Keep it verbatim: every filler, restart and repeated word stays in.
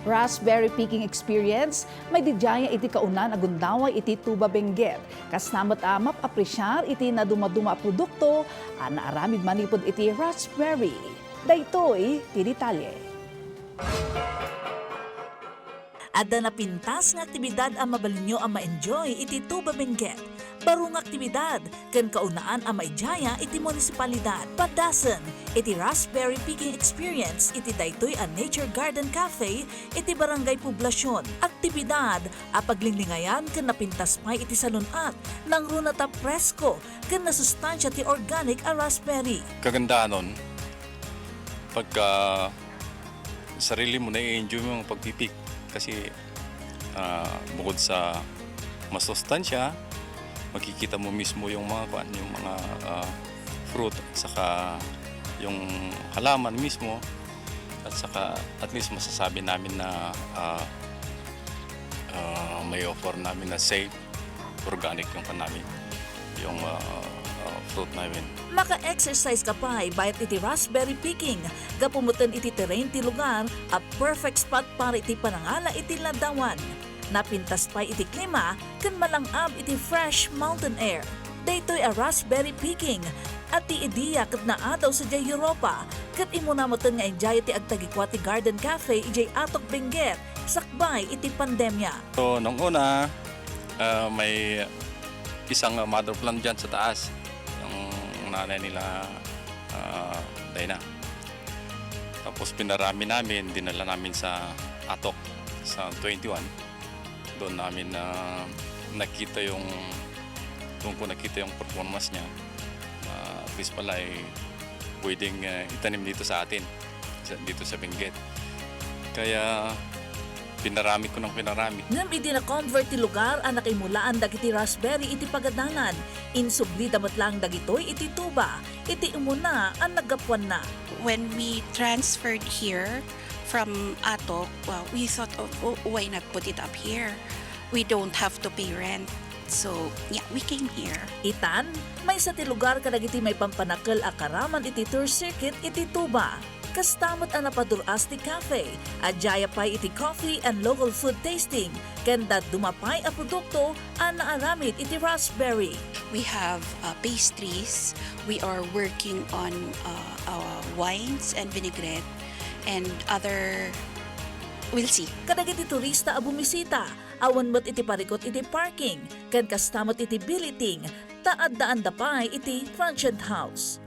Raspberry picking experience, maididiaya iti kaunaan a gundaway iti Tuba, Benguet. Kasta met a mapaapresiar iti nadumaduma a produkto a naaramid manipud iti raspberry. Daytoy ti detalye. Adda napintas nga aktibidad a mabalinyo a ma-enjoy iti Tuba, Benguet. Baro nga aktibidad ken kaunaan a maidiaya iti munisipalidad. Paddasen iti raspberry picking experience iti daytoy a Nature Garden Cafe iti Barangay Poblacion. Aktibidad a paglinglingayan ken napintas pay iti salun-at, nangruna ta presko ken nasustansia ti organic a raspberry. Kagandahanon, pagka sarili mo, nai-enjoy mo ang pagpipik kasi, ah, bukod sa masustansya, makikita mo mismo yung mga kuan, yung mga, ah, fruit at saka yung halaman mismo at saka at least masasabi namin na, ah, ah, may offer namin na safe, organic yung kan namin, yung, ah, ah, fruit namin. Maka-exercise ka pay bayat iti raspberry picking, gapu metten iti terrain ti lugar a perfect spot para iti panangala iti ladawan. Napintas pay iti klima ken malang-ab iti fresh mountain air. Daytoy a raspberry picking a ti idea ket naadaw sadiay Europa, ket immuna metten nga idiay ti agtagikua ti Garden Cafe idiay Atok, Benguet, sakbay iti pandemya. So, nung una, ah, may isang mother plant dyan sa taas, yung nanay nila, ah, Dina. Tapos pinarami namin, dinala namin sa Atok, sa twenty-one. Doon namin na nakita yung, doon ko nakita yung performance niya. Ah, at least pala, eh, pwedeng, eh, itanim dito sa atin, sa, dito sa Benguet. Kaya pinarami ko ng pinarami. Ngem idi na-convert ti lugar a nakaimulaan dagiti raspberry iti pagadangan, insublida met laeng dagitoy iti Tuba, iti umuna a naggapuanna. When we transferred here from Atok, well, we thought of, "Oh, why not put it up here? We don't have to pay rent." So, yeah, we came here. Itan, maysa ti lugar kadagiti maipampanakel a karaman iti tour circuit iti Tuba. Kasta met a napadur-as ti cafe, idiay pay iti coffee and local food tasting, ken dadduma pay a produkto a naaramid iti raspberry. We have, uh, pastries. We are working on, uh, uh, wines and vinaigrette and other, we'll see. Kadagiti turista a bumisita, awan met iti parikut iti parking, ken kasta met iti billeting, ta addaanda pay iti transient house.